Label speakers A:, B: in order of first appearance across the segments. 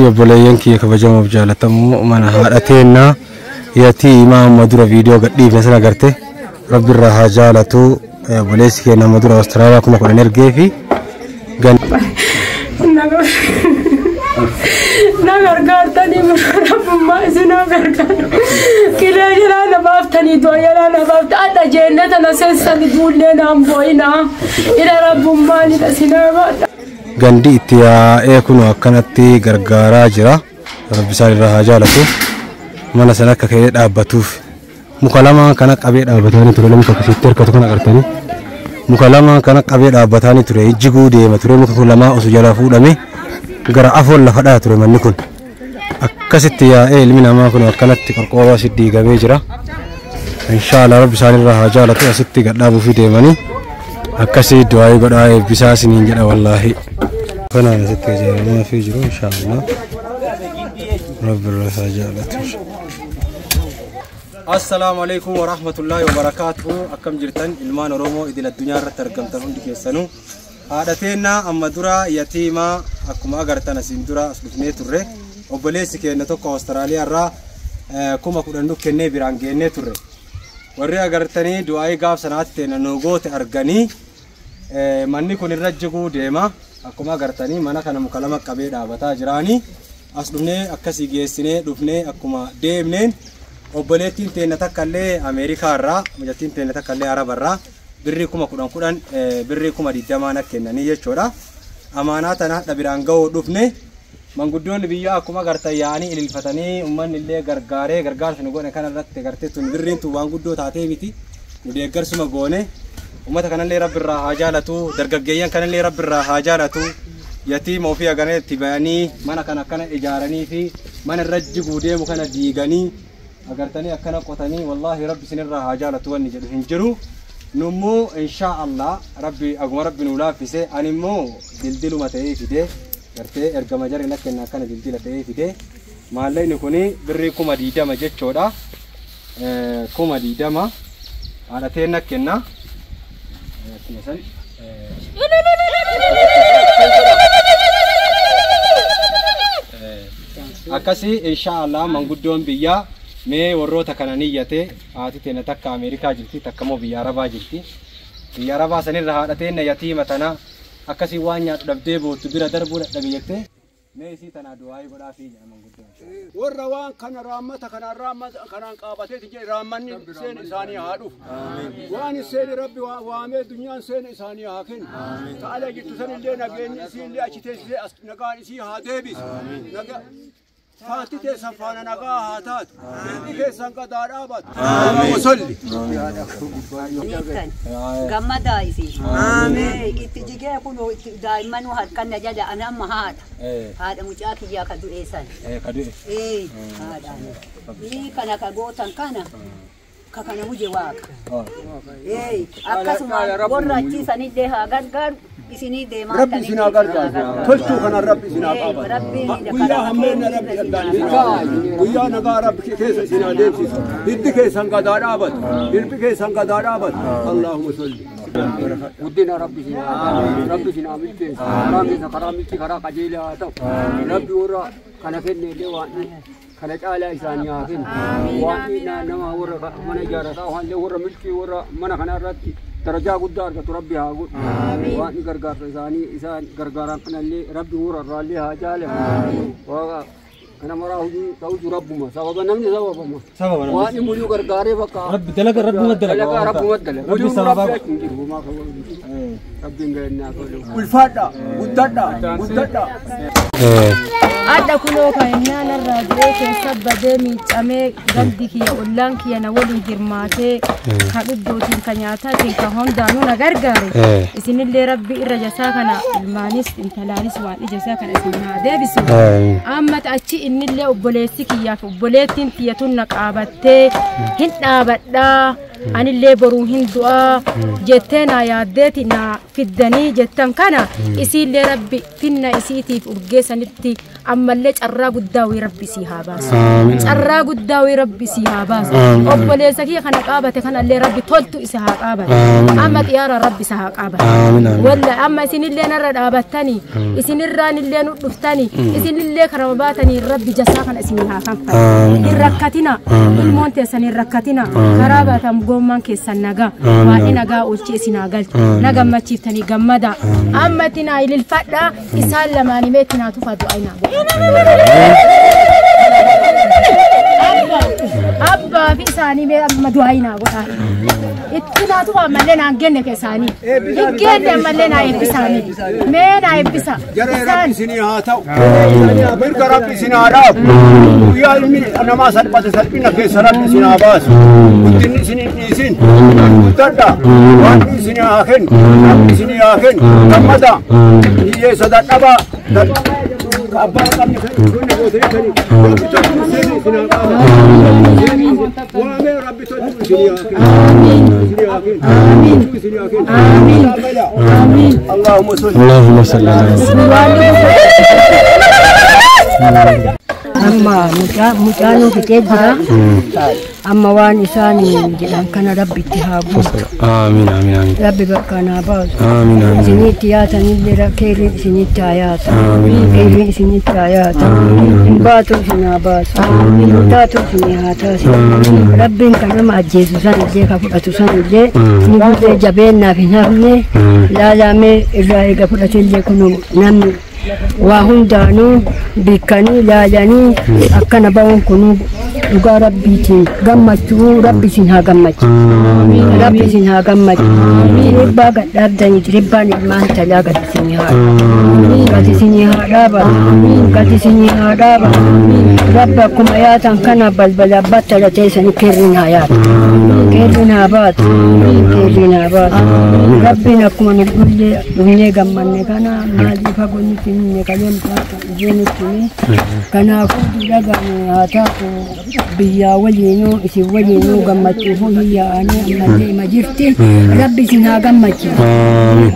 A: Obboleeyyan kiyya kabajamoof jaalatamoo mana haadha teennaa yatiimaa amma dura viidiyoo gadhiifne sana agarte rabbi irraa haa jaalatu obboleessi keenya amma dura Awustiraaliyaa 10,000 ergee fi gan
B: Na gargaartanii rabbummaa isin haa gargaaru. Qilee jalaa na baaftanii du'a jalaa na baafta adda jeennata na seessani duullee naan boo'inaa. Ila rabbummaan ila isin haa baadha.
A: Gandi itti yaa'ee kunoo akkanatti gargaaraa jira. Rabbi isaan irraa haa jaalatu. Mana sana akka ka'ee dhaabbatuuf muka lamaan kana qabee dhaabbataanii ture namni tokko sitti hirkatu kana agartanii. Muka lamaan kana qabee dhaabbataanii ture jiguu deema ture muka kun lamaa osoo jalaa fuudhame gara afoon lafa dhaa ture manni kun. Akkasitti yaa'ee ilmi namaa kun akkanatti qorqoorroo asitti diigamee jira. Inshaallah rabbi isaan irraa haa jaalatu asitti gad dhaabuufi deemanii akkasii du'aayii godhaa eebbisaa isiniin jedha wallaahi. Kanaan asitti ijaaramaa fi jiru inshaallah rabbi irraa haa jaalatu. Assalaamu alaikum wa rahmatullahi wa barakaatuhu. Akkam jirtan ilmaan Oromoo idil addunyaa irratti argamtan hundi keessanuu. Haadha teennaa amma dura yatiimaa akkuma agartan asiin dura as dhufnee turre. Obboleessi keenya tokko Awustiraaliyaa irraa 10,000 nu kennee biraan geennee turre. Warri agartanii du'aayii gaaf sanaatti teenya nu goote arganii manni kun irra jiguu deema. Akkuma agartanii mana kana muka lama qabee dhaabataa jiraanii as dhufnee akkasii geessinee dhufnee akkuma deemneen obboleettiin teenya takka illee Ameerikaa irraa mucattiin teenya takka illee Araba irraa birrii 10,000 birrii 20,000 na kennanii jechuudha. Amaanaa tana hadha biraan ga'uu dhufne manguddoonni biyyaa akkuma agartan yaa'anii ililfatanii uummanni illee gargaaree gargaarsa nu godhe kana irratti gartee tun birriin tun waan guddoo taatee miti nu deeggarsuma goone uummata kanallee rabbi irraa haa jaalatu dargaggeeyyan kanallee rabbi irraa haa jaalatu yatiima ofii agaree itti bayanii mana kana akkana ijaaranii fi mana irra jiguu deemu kana diiganii agartanii akkana qotanii wallaahi rabbi isinirraa haa jaalatu wanni jedhu hin jiru. Nummoo inshaa Allah rabbi aguma rabbi nu laaffise ani immoo dildiluma ta'ee fide gartee ergama jarri na kenna akkana dildila ta'ee fide maallaqni kuni birrii 20,000 jechuudha. 20,000 haadha ta'e na kenna. Akkuma san akkasii inshaa Allah manguddoon biyyaa mee warroota kana niyyate haati teenya takka Ameerikaa jirti takka immoo biyya Arabaa jirti. Biyya Arabaa sanirra haadha teenya yatiima tana akkasii waan nyaatu dhabdee boottu bira darbuu dadhabe jettee mee isii tanaa du'aayii godhaafii jedha manguddoon.
C: Warra waan kana raammata kanaan raammata kanaan qaabateeti jedhe raammanni seen isaanii haa dhufu. Waan seen rabbi waamee dunyaan seen isaanii haa kennu. Ta'ala jirtu sanillee nageenyi isiillee achi teessisee as nagaan isii haa deebisu. Faatti teessan faana nagaa haa taatu. Hir'i keessan gadaa dhaabatu. Amiin. Solli.
D: Gammadaa isin. Itti jigee kunoo itti daa'imman harkan na jala ana amma haadha. Haadha mucaa kiyyaa ka du'ee san.
A: Ka du'e.
D: Haadhaan. Kana ka gootan kana ka kana huje waaqa. Akkasuma warra achiisanillee haa gargaaru isinii deemaa
C: Rabbi isin haa gargaaru. Tolchuu kana Rabbi isin haa qaabatu. Guyyaa hammeenna Rabbi addaan isin haa baasu. Guyyaa nagaa Rabbi keessa isin haa deemsisu. Hiddi keessan gadaa dhaabatu. Hirbi keessan gadaa dhaabatu. Allahumma salli.
E: Guddina Rabbi isin haa kennu. Rabbi isin haa milkeessu. Karaa keessa karaa milkii karaa qajeelaa haa ta'u. Rabbi warra kana kenne illee waan kana caalaa isaanii haa kennu. Waan nama warra mana ijaarrataa waan illee warra milkii warra mana kana irratti darajaa guddaa argatu Rabbi haa godhu. Waan gargaarsa isaanii isaan gargaaran kanallee Rabbi warra irraallee haa jaalatu. Waaqa kana maraa hojii ta'utu Rabbuma. Sababa namni sababama.
A: Sababa namni.
E: Waan muluu gargaaree bakka.
A: Rabbi dalaga Rabbuma dalaga.
E: Dalagaa Rabbuma dalaga.
A: Rabbi
E: Muluu
A: sababaa
E: Rabbi achi hin jiru. Homaa kan waliin jiru. Rabbiin ga'annaa tolu.
C: Ulfaadha. Guddadha. Guddadha.
B: Adda kunoo kan innaan irraa du'ee keessa badee miicamee gandi kiyya ollaan kiyya na waliin hirmaatee kan iddootiin kan nyaataatiin kan hundaanuu na gargaare. Isinillee rabbi irra jasaa kana ilmaanis intalaanis waan ija isaa kana isin haa deebisu. Amma achi innillee obboleessi kiyyaaf obboleettiin tiyya tun na qaabattee hin dhaabadhaa. Anillee boruu hin du'aa jettee naa yaaddeeti naa fiddanii jettan kana isiillee rabbi finna isiitiif urgeessanitti ammallee carraa guddaa wayii rabbi isii haa baasu. Carraa guddaa wayii rabbi isii haa baasu. Obboleessa kiyya kana qaabate kanallee rabbi toltu isa haa qaabate. Amma xiyyaara rabbi isa haa qaabate. Walla amma isinillee narra dhaabattanii isinirraan illee nu dhuftanii isinillee karama baatanii rabbi jasaa kana isinii haa kanfale. Hin rakkatina ilmoon teessan hin rakkatina karaa baatan goommaan keessan nagaa waa'ee nagaa oolchee isin haa galchu na gammachiiftanii gammada amma itti naa ililfadhaa isaan lamaanii mee itti naa tufa du'aa naa abbaa fi isaanii mee amma du'aa naa godhaa itti naa tufa ammallee naan genne keessaanii hin genne ammallee naa eebbisaanii mee naa eebbisa
C: Jara rabbi isinii haa ta'u. Mirga rabbi isin haa dhaabu. Guyyaa ilmi namaa salphate salphina keessa rabbi isin haa baasu. Guddinni isin hin dhiisin. Guddadha. Waaqni isin haa kennu. Rabbi isin haa kennu. Gammada. Hiyyeessa dadhabaa. Abbaa qabne kan gootanii kan rabbi tolchu isin haa qabu. Waamee rabbi tolchu isin haa kennu. Isin haa kennu. Isin haa kennu. Amiin. Allahumma salli.
A: Allahumma salli ala
F: Amma mucaa nu fixee jira. Amma waan isaan jedhan kana rabbi itti haa guutu.
A: Amiin amiin amiin.
F: Rabbi bakka naa baasu.
A: Amiin amiin.
F: Isinitti yaatanillee keerriin isinitti haa yaatu. Keerriin isinitti haa yaatu. Hin baatu isin haa baasu. Hin taatu isin haa taasisu. Rabbiin kan nama ajjeesu san illee ka fudhatu san illee ni bullee jabeennaaf hin hafne laalamee irraa eega fudhate illee kun namni waa hundaanuu beekanii laalanii akkana ba'uun kun dhugaa rabbiitiin gammachuu rabbi isin haa gammachiisu. Rabbi isin haa gammachiisu. Ribbaa gad dhaabdanii ribbaan ilmaan talaa gad isinii haa dhaabu. Gad isinii haa dhaabatu. Gad isinii haa dhaabatu. Rabbi akkuma yaatan kana balbala battala teessanii keerriin haa yaatu. Keerriin haa baatu. Keerriin haa baatu. Rabbiin akkuma nu dhumnee gammanne kana maaliif fagoo nutti himne kalee mucaa nutti hime. Kanaafuu dhagaan haa taatu biyyaa waliinuu isin waliinuu gammachuufuu hin yaa'anii ammallee ima jirti. Rabbi isin haa gammachiisu.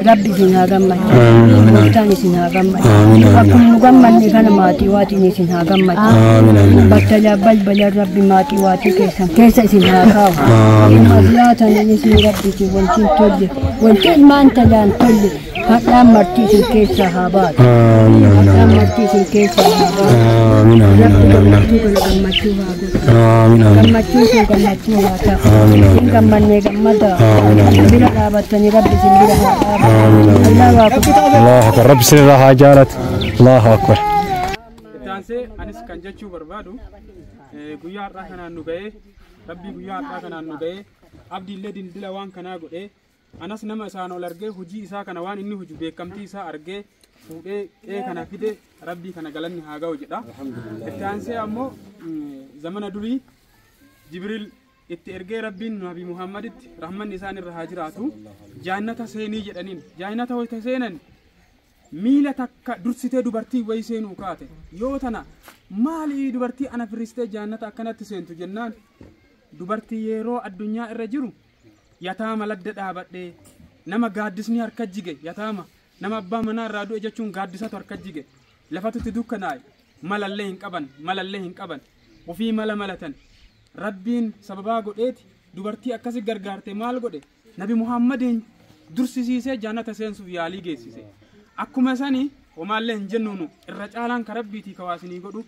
F: Rabbi isin haa gammachiisu. Gooftaan isin haa gammachiisu. Akkuma nu gammanne kana maatii waatiin isin haa gammachiisu. Battalaa balbala rabbi maatii waatii keessan keessa isin haa kaa'u. Ilmaaf laatan isin rabbiitiin wanti hin tolle wanti ilmaan talaan tolle hadhaan marti isin keessaa haa baatu. Hadhaan marti isin keessaa haa baatu. Rabbi gammachuu kana gammachuu haa godhu. Gammachuu kun gammachuu haa ta'u. Isin gammannee gammada. Bira dhaabattanii rabbi isin bira haa dhaabatu. Allahu akbar.
A: Allahu akbar. Rabbi isin haa jaalatu. Allahu akbar.
G: Itti anis kan jechuu barbaadu guyyaa har'aa kanaan nu ga'ee rabbii guyyaa har'aa kanaan nu ga'ee abdiillee dildila waan kanaa godhee anas nama isaan ol argee hojii isaa kana waan inni hojii beekamtii isaa argee fuudhee qe'ee kana fide rabbii kana galanni haa ga'u jedha. Itti aansee ammoo zamana durii Jibriil itti ergee rabbiin Nabi Muhammaditti rahmanni isaan irra haa jiraatu jaannata seenii jedhaniin jaannata wayita seenan miila takka dursitee dubartii wayii seenuu kaate yoo tana maalii dubartii ana firistee jaannata akkanatti seentu jennaan dubartii yeroo addunyaa irra jiru yataama ladda dhaabadhee nama gaaddisni harka jige yataama nama abbaa manaa irraa du'e jechuun gaaddisatu harka jige lafatutti dukkanaa'e malallee hin qaban ofii mala malatan rabbiin sababaa godheeti dubartii akkasi gargaarte maal godhe nabi muhammadiin dursisiisee jaannata seensuuf yaalii geessise akkuma sani homaallee hin jennuunu irra caalaan ka rabbiitii kawaasinii godhu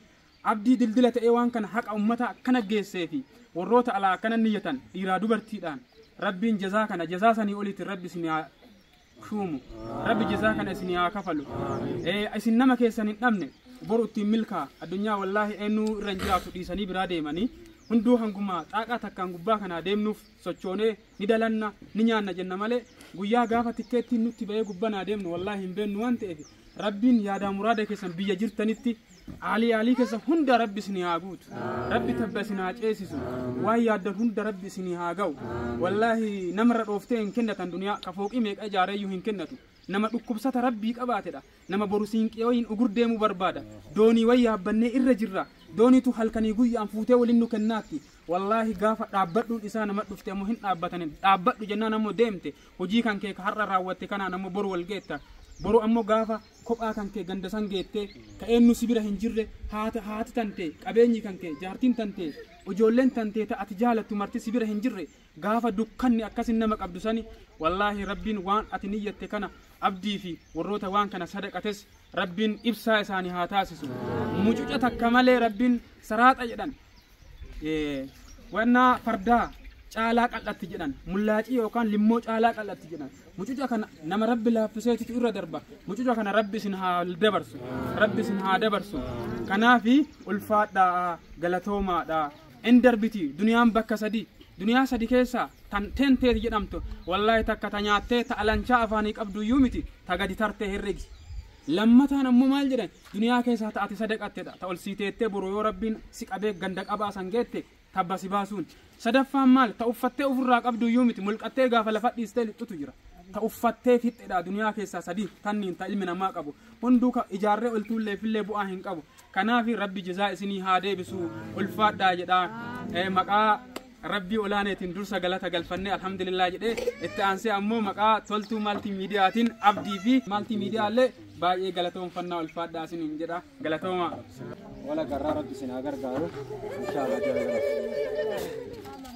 G: abdii dildila ta'ee waan kana haqa ummata akkana geessee fi warroota alaa akkana niyyatan dhiiraa dubartiidhaan rabbiin jazaa kana jazaa sanii oliitti rabbi isin haa shuumu rabbi jazaa kana isin haa kafalu isin nama keessan hin dhabne boru ittiin milkaa addunyaa wallaahi eenyuu irra hin jiraatu dhiisanii biraa deemanii hunduu hanguma xaaqaa takkaan gubbaa kanaa deemnuuf sochoonee ni dalanna ni nyaanna jenna malee guyyaa gaafa tikkeettiin nutti ba'ee gubbanaa deemnu wallaahi hin beennu waan ta'eef rabbiin yaadaa muraada keessan biyya jirtanitti aalii aalii keessan hunda rabbi isin haa guutu rabbi tabba isin haa ceesisu waan yaaddan hunda rabbi isin haa ga'u wallaahi namarra dhooftee hin kennatan duniyaa ka fooqii meeqa ijaareeyyuu hin kennatu nama dhukkubsata rabbii qabaatedha nama boru siinqee wayiin ugur deemuu barbaada doonii wayii yaabbannee irra jirra Doonitu halkanii guyyaan fuutee waliin nu kennaatti. Wallaahi gaafa dhaabbadhuun isaa nama dhufte ammoo hin dhaabbatanin. Dhaabbadhu jennaan ammoo deemte. Hojii kan kee har'a raawwatte kanaan ammoo boru wal geetta. Boru ammoo gaafa kophaa kan kee ganda san geette ka eenyu si bira hin jirre haati tante qabeenyi kan kee jaartiin tante ijoolleen tante ta ati jaalattu marti si bira hin jirre gaafa dukkanni akkasin nama qabdu sani wallaahi rabbiin waan ati niyyatte kana abdii fi warroota waan kana sadaqates rabbiin ibsaa isaanii haa taasisu. Mucuca takka malee rabbiin saraaxa jedhan wannaa fardaa caalaa qal'atti jedhan mullaacii yookaan limmoo caalaa qal'atti jedhan mucuca kana nama rabbi laaffiseetitu irra darba mucuca kana rabbi isin haa dabarsu rabbi isin haa dabarsu kanaafi ulfaadhaa galatoomaadhaa in darbiti duniyaan bakka sadii duniyaa sadi keessaa tan teenteeti jedhamtu wallaahi takka ta nyaattee ta alanchaa afaanii qabdu iyyuu miti ta gadi tartee herregi lammataan ammoo maal jedhan duniyaa keessaa ta ati sadaqattedha ta ol siiteettee boru yoo rabbiin si qabee ganda qabaa san geette tabba si baasuun sadaffaan maal ta uffattee ofirraa qabdu iyyuu miti mulqattee gaafa lafa dhiistee lixxutu jira ta uffattee fixxedha duniyaa keessaa sadii tanniin ta ilmi namaa qabu hunduu ka ijaarree ol tuulleefillee bu'aa hin qabu kanaafi rabbi jazaa isinii haa deebisu ulfaadhaa jedhaa maqaa rabbii olaaneetiin dursa galata galfannee alhamdulillah jedhee itti aansee ammoo maqaa toltuu maaltii miidiyaatiin abdii fi maaltii miidiyaallee baay'ee galatoomfannaa ulfaadhaa isiniin jedha galatooma.
A: Wala garraa rabbi isin haa gargaaru. Inshaallah jala galata.